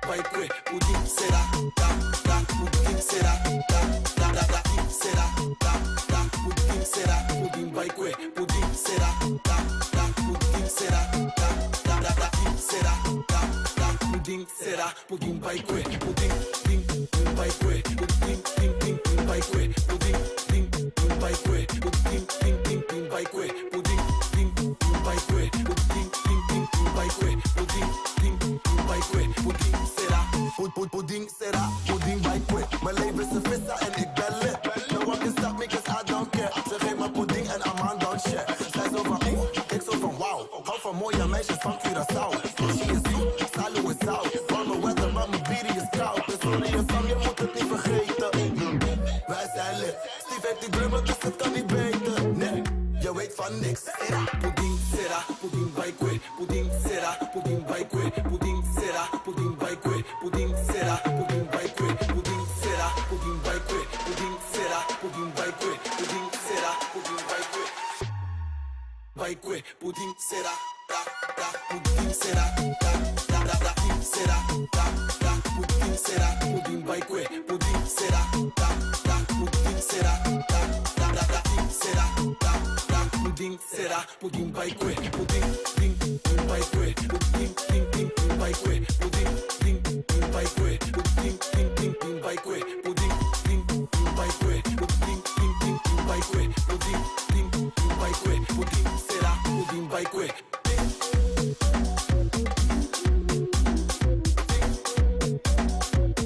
Bai kue, puding sera, da da, puding sera, da da da da, sera, da da, puding sera, puding bai kue, puding sera, da da, puding sera, da da da da, sera, da da, puding sera. Puding bai kue, puding, ding, ding bai kue, puding, ding, ding, ding bai kue, puding, ding, ding bai kue, puding, ding, ding, ding bai kue, puding, ding, ding bai kue, puding, ding, ding, ding bai kue, puding, ding, ding bai kue, puding sera, pud, pud, puding sera, puding bai kue. Mijn leven is een vissa en ik ben lit. No one can stop me 'cause I don't care. Ze geeft me pudding en I'm don't share. Zij zo van oeh, ik zo van wauw. Hou van mooie meisjes van Curaçao. Sushi is zoet, salu is zout. Warme weather, maar mijn biri is koud. De zon is sam, je moet het niet vergeten. Wij zijn lit. Steve heeft die drummer, dus het kan niet beter. Nee, je weet van niks. Sera, pudding, sera, pudding bai kue, pudding, sera, pudding bai kue, pudding, sera, pudding bai kue, pudding, sera, pudding bai kue, pudding, sera, pudding bai kue, pudding, sera, pudding bai kue, pudding, sera, pudding bai kue. Bai kue, puding sera, da, da, puding sera, da, da, da, da, sera, da, da, puding sera, puding bai kue, puding sera, da, da, puding sera, da, da, da, da, sera, da, da, puding sera, puding bai kue, puding, ding, ding bai kue, puding, ding, ding, ding bai kue, puding, ding, ding bai kue, puding, ding, ding, ding bai kue, puding, ding, ding bai kue, puding, ding, ding, ding bai kue, puding, ding, ding bai kue, puding sera, puding bai kue.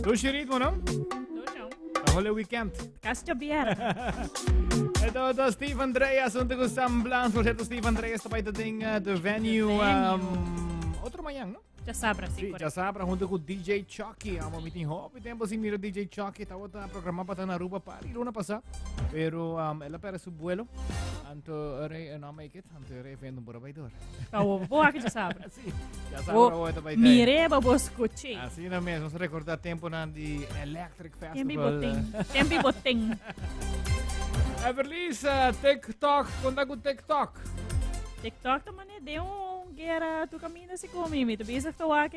Dushi ritmo, no? A Holy Weekend. Casi djabièrnè. Eto ta Steve Andreas hunto ku Sam Blans. Por cierto, Steve Andreas ta bai ta den eh, The Venue. Venue. Um, otro mañana, no? Djasabra, sí, Sí, correcto. djasabra hunto ku DJ Chucky. Amo mi tin hopi tempo sin mira DJ Chucky. Tabata programá pa ta na Aruba pa di luna pasá. Pero um, el a perde su vuelo. Anto rei no make it. Anto rei evento por bai door. Pa bo bo aki djasabra. Sí, djasabra bo ta bai tei. Mire pa bo skuché. Asina mes, nos recorda temponan di Electric Tempi Festival. boten. Tempi boten. Everlis, eh, TikTok, konta ku TikTok. TikTok ta mane den un guera tu caminda si komi. Mi ta bezig te wak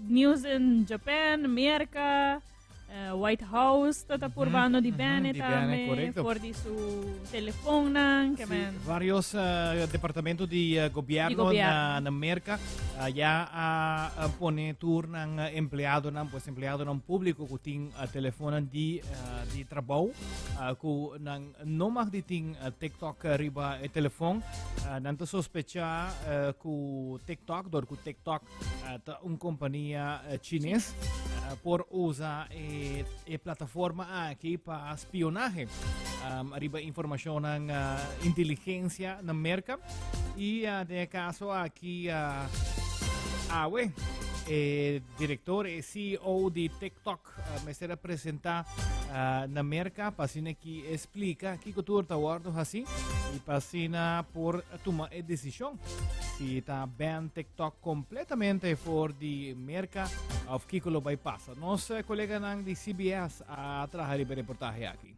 news in Japan, Amerika, eh, White House ta ta purbando di bene di bene, tambe, correcto. for di su telefoonnan, ke Sí, men. varios eh, departamento di eh, gobierno, Di gobierno. na, na Merca eh, ya a, a pone tur nan eh, empleadonan, pues empleadonan público ku tin eh, telefonan di, eh, di trabou, eh, ku nan no mag di tin eh, TikTok riba e telefon. Eh, nan ta sospecha eh, ku TikTok, door ku TikTok eh, ta un kompania eh, chines, eh, por usa e, e plataforma aki pa spionahe. Um, riba informashonnan eh, inteligensia na Merka. I eh, den e kaso aki uh, awe. E direktor, e CEO di TikTok mester a presentá na Merka pa asina ki e splika kiko tur ta wòrdu hasi i pa asina por tuma e desishon si ta ban TikTok kompletamente for di Merka òf kiko lo bai pasa. Nos koleganan di CBS a traha riba e reportahe aki.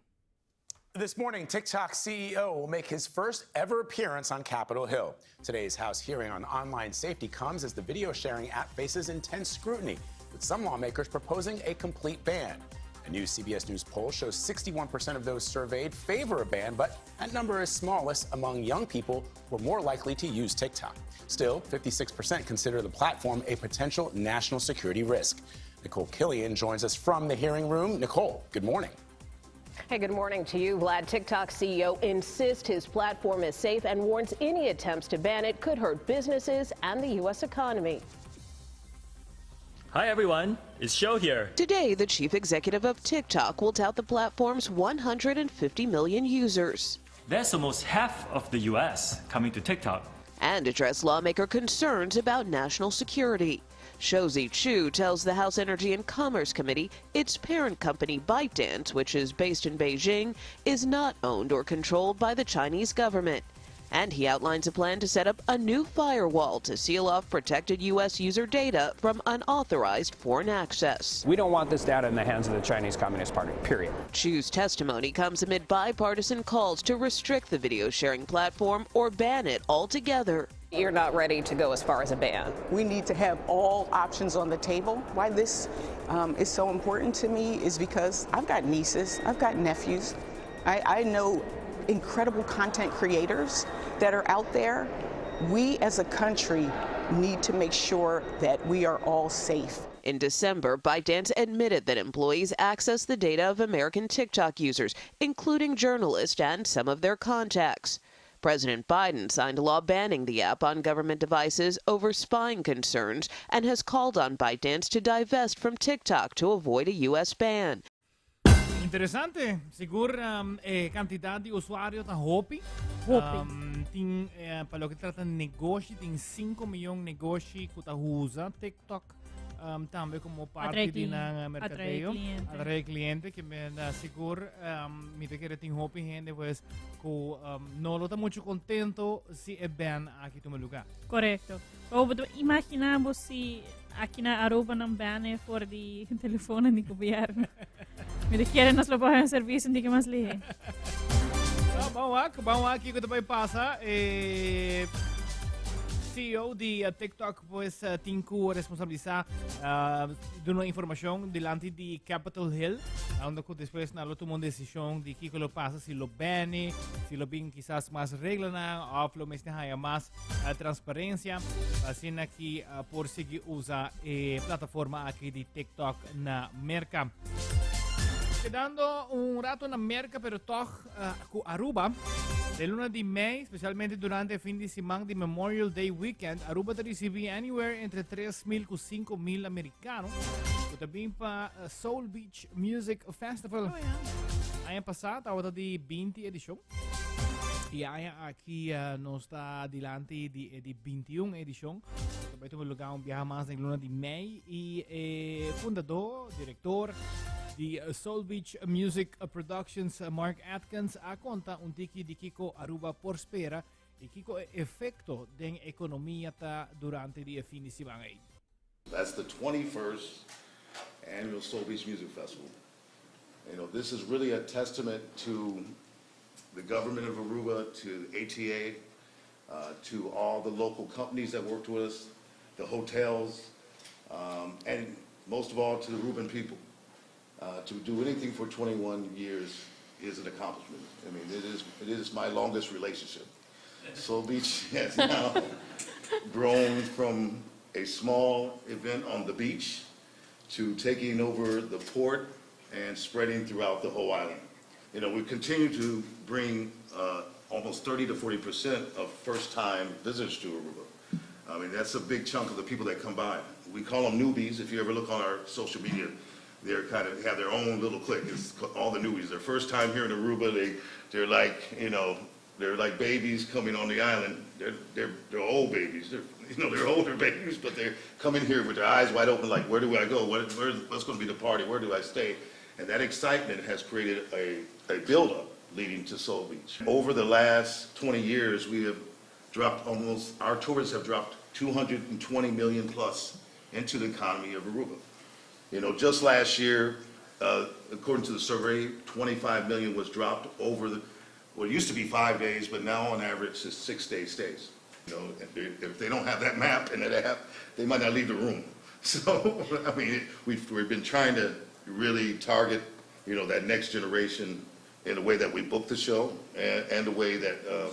This morning, TikTok CEO will make his first ever appearance on Capitol Hill. Today's House hearing on online safety comes as the video sharing app faces intense scrutiny, with some lawmakers proposing a complete ban. A new CBS News poll shows 61% of those surveyed favor a ban, but that number is smallest among young people who are more likely to use TikTok. Still, 56% consider the platform a potential national security risk. Nicole Killion joins us from the hearing room. Nicole, good morning. Hey, good morning to you, Vlad. TikTok CEO insists his platform is safe and warns any attempts to ban it could hurt businesses and the U.S. economy. Hi, everyone. It's Shou here. Today, the chief executive of TikTok will tout the platform's 150 million users. That's almost half of the U.S. coming to TikTok. And address lawmaker concerns about national security. Shou Zi Chew tells the House Energy and Commerce Committee its parent company ByteDance, which is based in Beijing, is not owned or controlled by the Chinese government. And he outlines a plan to set up a new firewall to seal off protected U.S. user data from unauthorized foreign access. We don't want this data in the hands of the Chinese Communist Party, period. Chew's testimony comes amid bipartisan calls to restrict the video sharing platform or ban it altogether. You're not ready to go as far as a ban. We need to have all options on the table. Why this is so important to me is because I've got nieces, I've got nephews. I, I know incredible content creators that are out there. We as a country need to make sure that we are all safe. In December, ByteDance admitted that employees access the data of American TikTok users, including journalists and some of their contacts. President Biden signed a law banning the app on government devices over spying concerns and has called on ByteDance to divest from TikTok to avoid a U.S. ban. Interesante. Sigur um, e kantidat di usuario ta hopi. Hopi. Um, tin, eh, pa loke trata negoshi, tin 5 miyon negoshi ku ta usa TikTok um, tambe komo parti Atrae di cliente. nan eh, Atrae merkadeo. cliente. Atrae cliente, ke men uh, sigur um, mi ta kere tin hopi hende pues ku um, no lo ta mucho kontento si e ban aki tuma lugar. Korekto. Bo bo imaginá bo si aki na Aruba nan ban for di telefoon di gobierno. Mi ta kere nos lo por haña servicio un tiki mas lihe. Nou, ban wak, ban wak kiko ta bai pasa. Eh, CEO di eh, TikTok pues eh, tin ku responsabilisá eh, duna informashon dilanti di Capitol Hill, unda ku despues nan lo tuma un desishon di kiko lo pasa, si lo bani, si lo bin kisas mas reglanan òf lo mester haña mas transparencia asina ki por sigui usa e plataforma aki di TikTok na Merca. Kedando un rato na Merca, pero toch cu Aruba. Den luna di mei, specialmente durante e fin di siman di Memorial Day weekend, Aruba ta ricibi anywhere entre 3.000 cu 5.000 americano cu ta bin pa Soul Beach Music Festival. Aña pasa tabata di 20 edicion. Y aña aki nos ta dilanti di e di 21 edicion. Ta bai tuma lugar un biaha mas den luna di mei y e fundador, director di Soul Beach Music Productions, Mark Atkins, a conta un tiki di kiko Aruba por spera y kiko e efecto den economia ta durante di e fin di siman ei. That's the 21st annual Soul Beach Music Festival. You know, this is really a testament to the government of Aruba, to ATA, to all the local companies that worked with us, the hotels, and most of all to the Aruban people. To do anything for 21 years is an accomplishment. I mean, it is my longest relationship. Soul Beach has now grown from a small event on the beach to taking over the port and spreading throughout the whole island. We continue to bring almost 30 to 40% of first-time visitors to Aruba. I mean, that's a big chunk of the people that come by. We call them newbies. If you ever look on our social media, they're kind of have their own little clique. It's all the newbies. Their first time here in Aruba, they're like babies coming on the island. They're old babies. They're You know, they're older babies, but they're coming here with their eyes wide open, like, where do I go? What, where, what's going to be the party? Where do I stay? And that excitement has created a, a buildup leading to Soul Beach. Over the last 20 years, we have dropped almost, our tourists have dropped 220 million plus into the economy of Aruba. You know, just last year, uh, according to the survey, 25 million was dropped over the, what used to be five days, but now on average is six-day stays. You know, if they, if they don't have that map and that app, they might not leave the room. So, I mean, we've, we've been trying to really target, you know, that next generation in the way that we book the show and, and the way that, uh,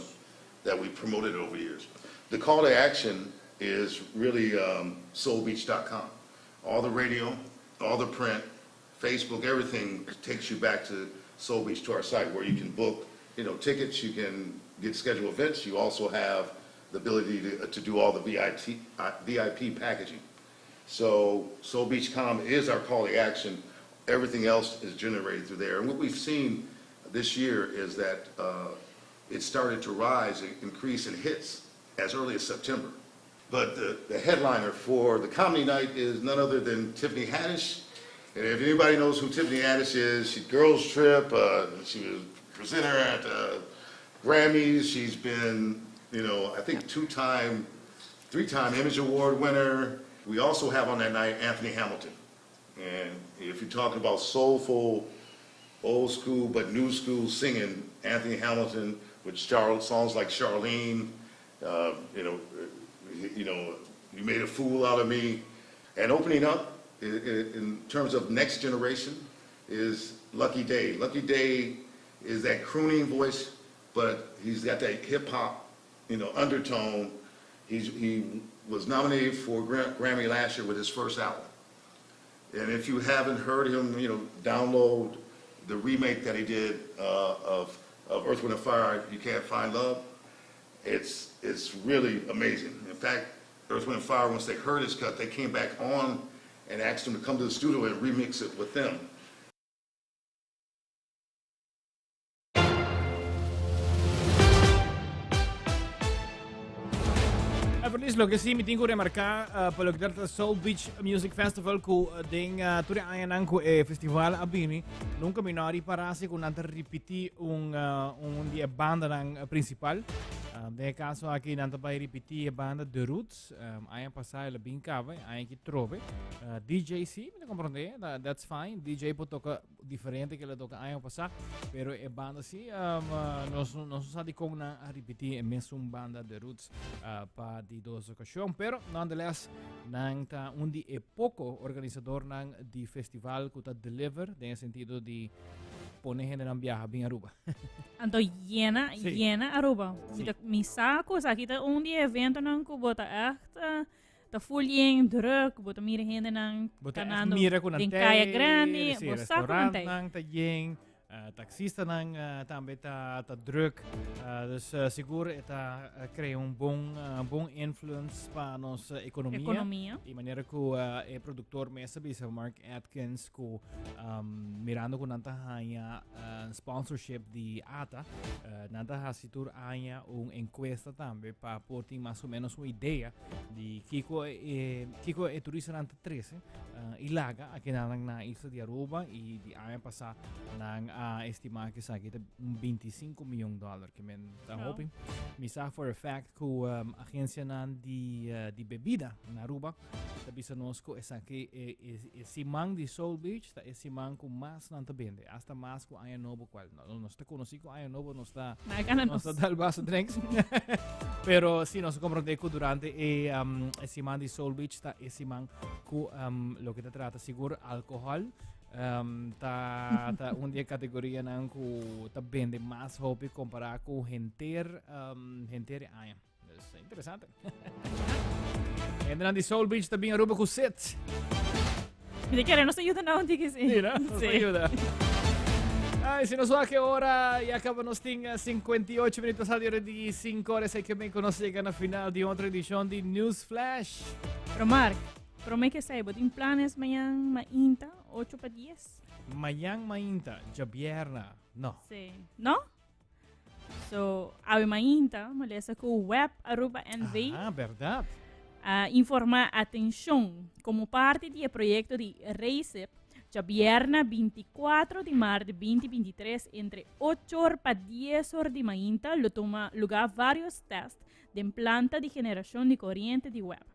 that we promoted it over the years. The call to action is really um, soulbeach.com. All the radio, all the print, Facebook, everything takes you back to Soul Beach to our site where you can book, you know, tickets, you can get scheduled events. You also have the ability to, to do all the VIT, uh, VIP packaging. So SoulBeach.com is our call to action. Everything else is generated through there. And what we've seen this year is that uh, it started to rise and increase in hits as early as September. But the, the headliner for the comedy night is none other than Tiffany Haddish. And if anybody knows who Tiffany Haddish is, she Girls Trip, uh, she was presenter at uh, Grammys. She's been, you know, I think two-time, three-time Image Award winner. We also have on that night Anthony Hamilton. And if you're talking about soulful, old school but new school singing, Anthony Hamilton with Char- songs like Charlene, uh, you know, uh, you know, you made a fool out of me, and opening up in, in terms of next generation is Lucky Day. Lucky Day is that crooning voice, but he's got that hip hop, you know, undertone. He's, he was nominated for Grammy last year with his first album. And if you haven't heard him, you know, download the remake that he did uh, of, of Earth, Wind, and Fire, You Can't Find Love. It's, it's really amazing. In fact, Earth, Wind, and Fire, once they heard his cut, they came back on and asked him to come to the studio and remix it with them. Everlis, loke si mi tin ku remarká uh, pa loke trata Soul Beach Music Festival ku eh, den uh, tur e añanan ku e festival a bini, nunca mi no a ripará si ku nan ta ripití un, uh, un di e bandanan principal. Um, den e caso aki nan ta bai ripití e banda The Roots. Um, aña pasá el a bin kaba, aña aki trobe. Uh, DJ sí, mi ta komprondé, that's fine. DJ por toka diferente que le toca año pasá, pero e banda sí, um, uh, nos, nos sa di con nan a repetí e mesun banda The Roots uh, pa di dos ocasión, pero nonetheless nan ta un di e poco organizador nan di festival ku ta deliver den e sentido di pone hende nan viaja bin Aruba. Anto yena, Sí. yena Aruba. Sí. Mi ta- Mi sa ku esaki ta un di eventonan ku bo ta echt eh, Ta full yen druk, bo ta mira hendenan Bo ta echt kanando mira ku nan den kaya tei, grandi, sí, bo sa ku nan tei. restaurantnan ta yen, eh, taxistanan eh, tambe ta, ta druk. Eh, dus eh, sigur e ta eh, crea un bon, eh, bon influence pa nos eh, economia. Economia. Y manera ku eh, e productor mes a bisa, Mark Atkins, ku um, mirando ku nan ta haña eh, sponsorship di ATA, eh, nan ta hasi tur aña un encuesta tambe pa por tin mas o menos un idea Di kiko e kiko e turistanan ta trece uh, y laga aki nan na isla di Aruba y di aña pasá nan a estima que esaki ta un 25 miljoen dollar que men ta Wow. hopi. Mi sa for a fact ku um, agencianan di, uh, di bebida na Aruba ta bisa nos ku esaki e, e, e siman di Soul Beach ta e siman ku mas nan ta bende, hasta mas ku aña nobo cual no, nos ta conoci ku aña nobo nos ta Na gana nos nos. ta dal basta drinks. Pero si nos comprende ku durante e, um, e siman di Soul Beach ta e siman ku um, loke ta trata sigur alcohol um, ta, ta un di e categorianan ku ta bende mas hopi compara ku henter um, henter e aña. Dus interesante. Hendenan di Soul Beach ta bin Aruba ku sit. Mi te kere nos ayuda na un tiki sí. Sí, no? Nos Sí. ayuda. Ay, si nos wak e ora, ya caba nos tin 58 minutos a di 5 horas, hay que me nos llega na final di otra edición di News Flash. Pero Mark, prome que sei, bo tin planes mañan mainta, 8 pa 10? Mañan mainta, djabierna, no. Sí. No? So, awe mainta, mi a lesa ku Web Aruba NV. Ah, berdad. A informa atencion, como parti di e proyecto di REISIP, djabierna 24 di maart 2023 entre ocho or pa dies or di mainta lo tuma luga varios test den planta di generacion di coriente di web.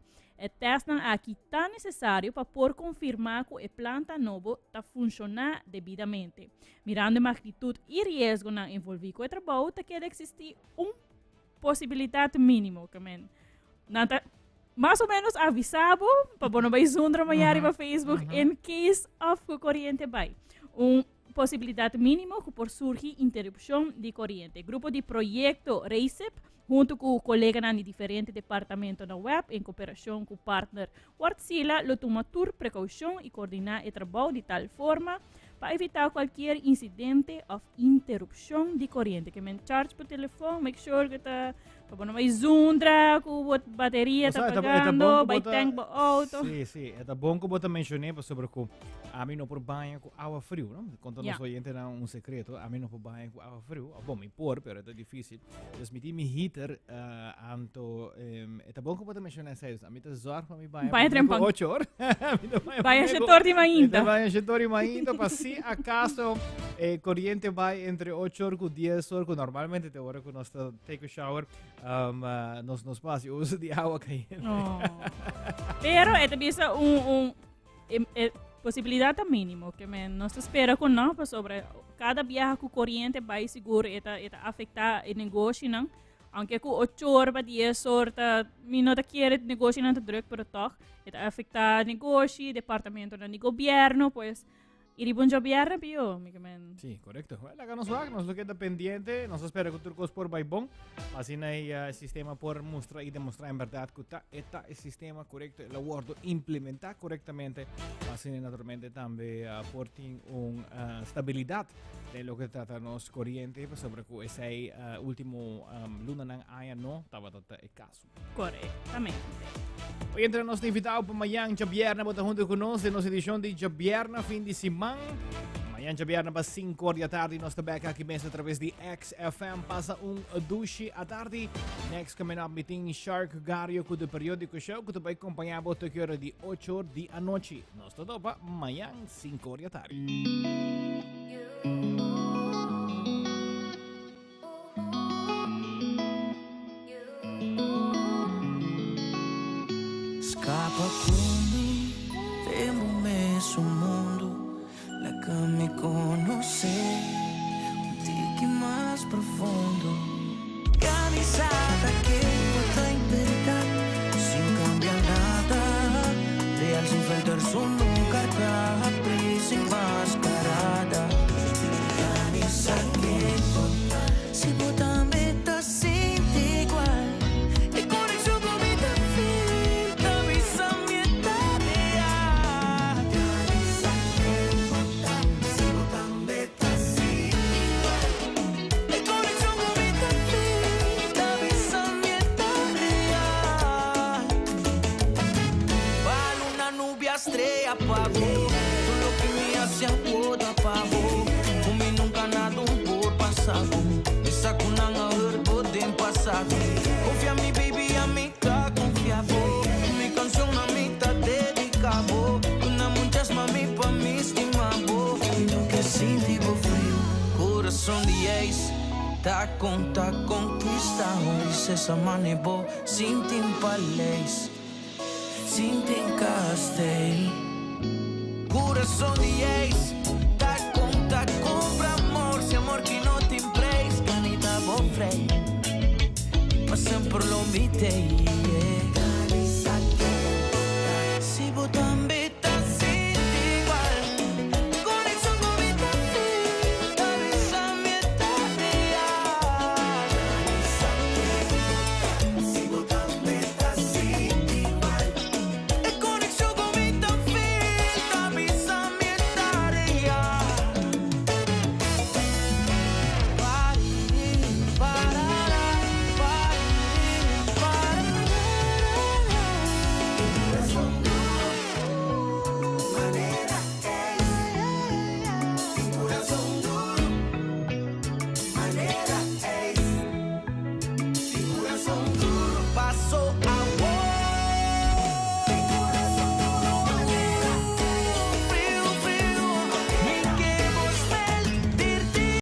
E testnan aki ta necesario pa por confirma cu e planta nobo ta funciona debidamente. Mirando e magnitud y riesgonan envolvi cu e trabou ta keda existi un posibilidad minimo ke men nan ta mas o menos avisa bo pa bo no bai zundra mañana riba Facebook in case of ku koriente bai. Un posibilidad minimo ku por surgi interrupcion di koriente. Grupo di proyecto REISIP hunto ku koleganan di diferente departamento na web en kooperacion ku partner Wartsila lo tuma tur precaucion y coordina e trabou di tal forma pa evita cualkier incidente of interupshon di koriente. Ke men charge bo telefon, make sure ku ta pa bo no bai zundra ku bo bateria ta pagando, bai tank bo auto. Sí, sí, e ta bon ku bo ta menshoné pasobra ku ami no por baña ku awa friu, no? Konta nos oyentenan un sekreto, ami no por baña ku awa friu. Bon, mi por, pero e ta difisil. Dus mi tin mi heater, anto e ta bon ku bo ta menshoná esei. Dus ami ta zorg pa mi baña Baña promé ku trempan. ocho or. Mi ta baña Baña promé ku- shetor di Mi ta mainta. baña shetor di mainta pa si akaso e koriente bai entre ocho or ku dies or, ku normalmente te ora ku nos ta take a shower, nos nos por hasi uso di awa kayente. No. Pero e ta bisa un, un e, e posibilidad ta mínimo, ke men nos ta spera ku no, pasobra kada biaha ku koriente bai sigur e ta, e ta afektá e negoshinan. Aunke ku ocho or pa dies or ta, mi no ta kere negoshinan ta druk, pero tòg e ta afektá negoshi, departamentonan di gobièrnu, pues I riba un djobièrnè pio, mi ke men. Sí, korekto. Wel, laga nos wak, nos lo keda pendiente. Nos ta spera ku tur kos por bai bon. Asina e eh, sistema por mustra i demostrá en bèrdat ku ta e ta e sistema korekto, el a wòrdu implementá korektamente. Asina naturalmente tambe eh, por tin un eh, stabilidat den loke ta trata nos koriente, pasobra ku esei eh, último um, lunanan aña no tabata ta e kaso. Korektamente. Oyente, nos ta invitado pa mañan djabièrnè bo ta huntu ku nos den nos edishon di djabièrnè fin di siman. Mañan djabièrnè pa 5 or di atardi nos ta bek aki mes a traves di XFM. Pasa un dushi atardi. Next coming up mi tin Shark Gario ku de Periódico Show ku ta bai kompañá bo toki ora di 8 or di anochi. Nos ta topa mañan 5 or di atardi. Scapa cu mi den bo mesun mundo Laga mi conoce un tiki mas profundo Organizada ke bo ta inventa Sin cambia nada Real sin filter su nunca ta habri sin mascarada Si bo tambe ta sinti igual E conexion cu mi ta feel ta bisa mi e ta real Si bo tambe ta sinti igual E conexion cu mi ta feel ta bisa mi e ta real Pa luna nubia strea pa bo Tur loke mi haci awor ta pa bo Cu mi nunca nada un por pasa bo Mi sa cu nan a hurt bo den pasado Confia mi baby ami ta confia bo Mi cancion ami ta dedica bo Duna muchas mami pa mi stima bo Mi no ke sinti bo frio Corazon di ijs Ta con ta conquista Un princesa mane bo Sinti un paleis Sinti un kasteel Corazon di ijs Ta con ta compra amor Si amor ki no tin prijs Canita bo vrij Pa semper lo mi tei.